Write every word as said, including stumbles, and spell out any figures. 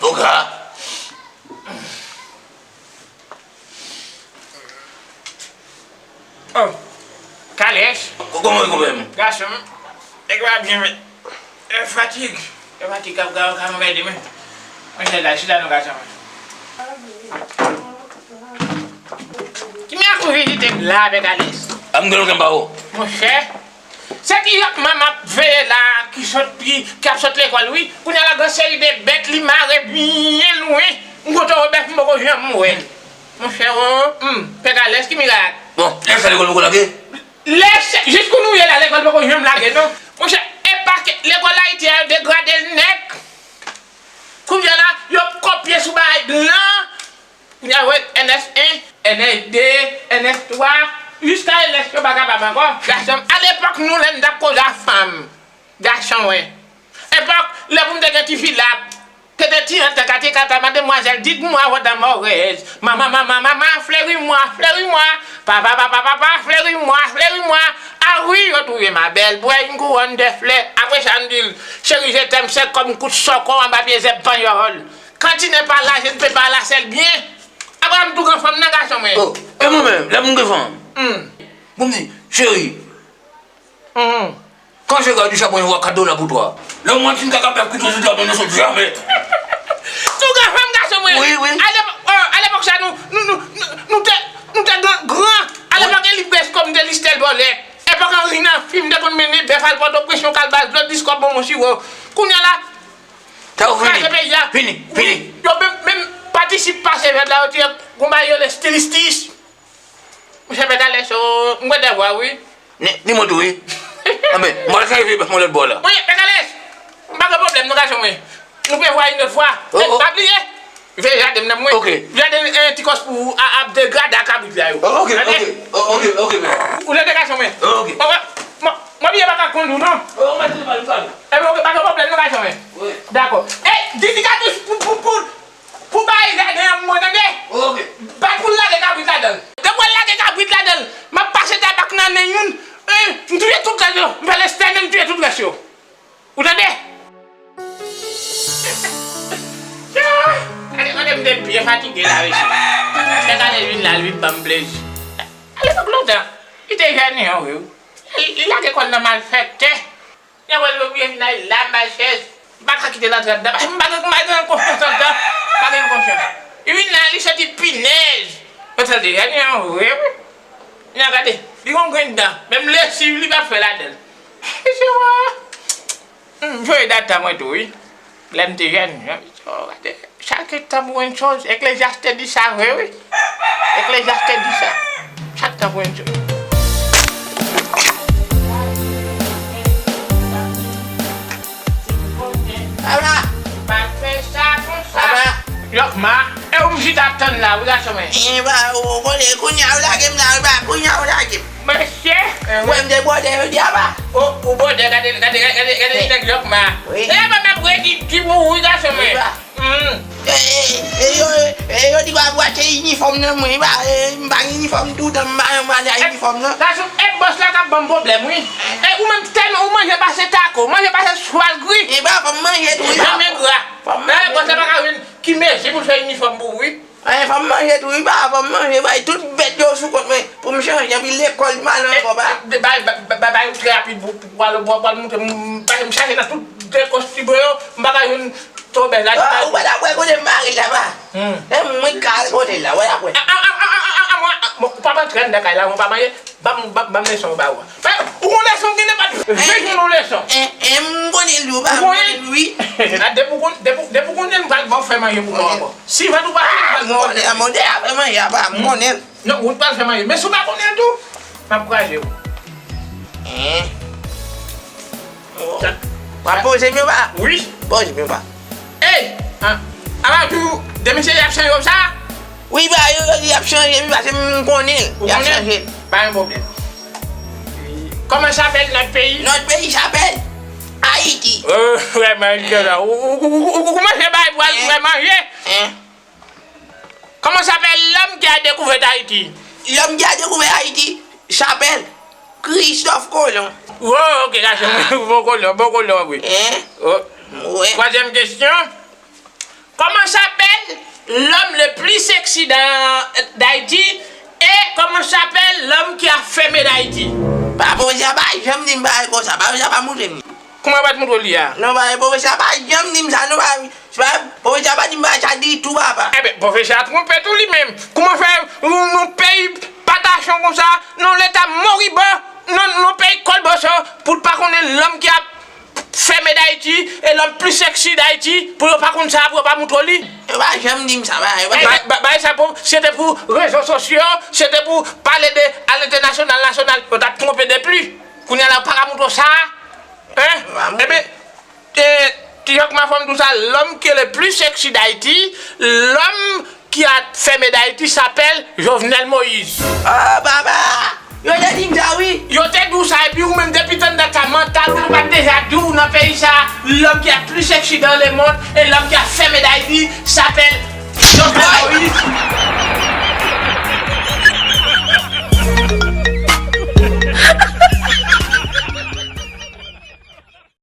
Boga. Oh, Kalès. Kòman w ye, konpè m? Gason, nèg la byen, men. E fatig. E fatig k ap, k ap, k ap anmède mwen. Mwen, chita la, chita non, gason. Ki miracle vizite m la avèk Alex? A m gen lontan m pa wè w. Monchè, se ti Jacques m ap veye la, ki sot, ki, k ap sot lekòl, wi. Kounye a la, gen seri de bèt, li mare byen lwen. M kontan wè bèf, m poko janm wè l. Monchè, o, hmm, Pè Alex, ki miracle? Bon, lè sa lekòl poko lage? Lè se, jis kounye a la, lekòl poko janm lage, non. Monchè, e pakèt lekòl Ayiti a, yo degrade l nèt. Kounye a la, yo kopye sou bagay blan. Kounye a, wè, N S en, N S de, N S twa, jiska N S yo pa kapab ankò. Gason, alepòk nou, lè n t ap koze a fanm, gason, wè. Epòk, lè pou m te gen tifi la, te gen ti ant, kati, kata, mademwazèl, dites-moi votre amoureux. Maman, maman, maman, fleuris-moi, fleuris-moi. Papa, papa, papa, fleuris-moi, fleuris-moi. Ah oui, yo touye ma belle, bwè yon kouwòn de flè. Apre sa, m di l, chérie, je t'aime, c'est comme kout sòkò anba pye zèb panyòl. Quand tu n'es pas là, je ne peux pas la selle bien. Apre m tou gen fanm nan, gason mwen. Oh, e mwen menm, lè m gen fanm. Hmm. Pou m di, cheri, hmm. Quand je regarde du chapeau, je vois quatre dollars pour toi. Lè mwen fin kaka bèf ki toujou dòmi, nou sot jamè. Tou gen fanm, gason mwen. Wi, wi. Alepòk, oh, alepòk sa, nou, nou, nou, nou, nou te, nou te gen gran. Alepòk, Elibes kòm te listèl bòlèt. Epòk Anri nan fim te konn mennen bèf al Pòtoprens, yon kalbas dlo, dis kòb bonbon siwo. Kounye a la, kraze peyi a. Fini, fini. Yo menm, menm patisip pase vèt la, yo te gon bagay yo le stilistis. Monchè, Pè Kalès, o, m kwè dèvwa, wi. Ni, ni mwen tou, wi. Anben, m pral chache bèf mwen lòt bò la. Monchè, Pè Kalès, m pa gen pwoblèm, non, gason mwen. Nou pe vwa yon lòt fwa. Oh, oh. Pa bliye, veye jaden m nan, mwen. Ok. Jaden, eh, ti kòs pou a, ap degrade a kabrit la, yo. Oh, ok, ok. Oh, ok, ok, men. Ou tande, gason mwen? Oh, ok. Mwen, mwen, mwen bliye pa ka kondwi, non. Oh, mwen di, mwen di. Ebyen, ok, pa gen pwoblèm, non, gason mwen. Wi. Dakò. Eh, dedikatris pou, pou, pou, Pou bay jaden an mwen, tande? Ok. Bat pou l lage kabrit ladan l. Depi w al lage kabrit ladan l, m ap pase tabak nan nen youn, eh, m touye tout rès yo. M fè l estène, m touye tout rès yo. Ou tande? Gade, gade, m te byen fatige la, mesye. Chak ane l vin la, l vin ban m plezi. Alepòk lontan, li te jèn, wi. Li, li lage kò l nan malfèktè. Nèg wè l oblije vin la, l la, m bay chèz. M pa ka kite l antre anndan. M pa gen, m pa gen konfyans anndan. M pa gen konfyans. Li vin la, li santi pinèz. Yo tande, gade yon vre, wi. Nèg gade, li gon grenn dan. Menm lesiv, li pa fè ladan l. Mesye, wa. Hmm, m sonje dat tan mwen tou, wi. Lè m te jèn, jan, oh, gade. Chak tan pou yon choz. Eklezyas te di sa vre, wi. Eklezyas te di sa. Chak tan pou yon choz. Papa! Pa fè sa konsa. Papa! Jòkma, e ou m chita ap tann la, wi, gason mwen. E, ba, ou konnen, kounye a ou lage m la, wi, ba, kounye a ou lage m. Mesye! Mwen, m debòde jodi a, ba. O, ou bòde, gade, gade, gade, gade, gade nèg Jòkma. Wi. E, ba, m ap redi di pou ou, wi, gason mwen. Wi, ba. Hmm. E, e, e, yo, e, yo di pa pou achte inifòm nan mwen, ba, e, m pa gen inifòm toutan, m pa janm ale a inifòm nan. Gason, e bòs la k ap ban m pwoblèm, wi. E, ou menm tèlman, ou manje pase tako, manje pase swal gri. E, ba, fò m manje tou, wi, ba. Janm engra. Fò m manje. E, bòs la pa ka jwenn ki mezi pou l fè inifòm pou ou, wi. E, fò m manje tou, wi, ba, fò m manje, bay tout bèt yo sou kont mwen, pou m chanje, anpi lekòl m al ankò, ba. E, bay, bay, bay, bay, bay, trè rapid pou, pou, pou al, pou, pou al montre, m, m, m chache nan tout de kòs ti bò yo, m pa ka jwenn. Twò bèl la. Ah, ou pa ta kwè kote m mare la, ba. Hmm. E mwen k al kote la, ou pa ta kwè. A, a, mwen, bon, ou pa antre anndan kay la, mwen pa manje, ban m, ban m, ban m leson ba ou a. Ou gon leson ki nenpòt vin yon leson. En, en, m konnen l tou, ba, m konnen l, wi. A, depi ou konn, depi, depi ou konnen l, m pral ba w fè manje pou mwen ankò. Si vant ou pa fè, m pral ba w. M konnen, m konnen, fè manje a, ba, m konnen l. Non, ou pral fè manje. Men si w pa konnen l tou, m ap kraze w. En. W ap poze m yo, ba? Wi. Poze m yo, ba. Ey! An, apa tou, de mesye y ap chanje konsa? Wi, ba, yo, yo di y ap chanje, wi, paske m konnen l. Y ap chanje l. Pa gen pwoblèm. Comment s'appelle notre pays? Notre pays s'appelle Haïti. Oh, vrèman, ou, ou kòmanse bay pou al fè manje. En. Comment s'appelle l'homme qui a découvert Haïti? L'homme qui a découvert Haïti? Chapèl. Christophe Colomb. Oh, ok, gason, bon kolon, bon kolon, wi. Hein? Oh. Ouais. Troisième question. Comment s'appelle l'homme le plus sexy d'Ha- d'Haïti et comment s'appelle l'homme qui a fermé d'Haïti? Papa Oja pa janm di m bagay konsa. Papa Oja pa montre m. Kouman pa t montre w li a? Non, papa Oja pa janm di m sa. Non, papa Oja pa di m bagay sa ditou, papa. Ebyen, pwofesè a twonpe tou li menm. Kouman fè yon, yon peyi patachon konsa, yon leta moriban, yon, yon peyi kòlboso, pou l pa konnen lòm ki ap fèmen Dayiti e lòm pli seksi Dayiti, pou yo pa konn sa, pou yo pa montre w li? Yo pa janm di m sa, papa. Yo pa Bay, bay, bay sa pou, si se te pou rezo sosyo, si se te pou pale de alentènasyonal, nasyonal, yo t ap twonpe de pli. Kounye a la, yo pa ka montre w sa. Hein? Ebyen, e, ti Jacques Mafon m di w sa, l'homme qui est le plus sexy d'Haïti, l'homme qui a fermé d'Haïti s'appelle Jovenel Moïse. Oh, papa! Yo te di m sa, wi. Yo te di w sa, epi ou menm, depi tann dat sa, mantal ou, nou pa t deja di w nan peyi sa, l'homme qui a plus sexy dans le monde et l'homme qui a fermé d'Haïti s'appelle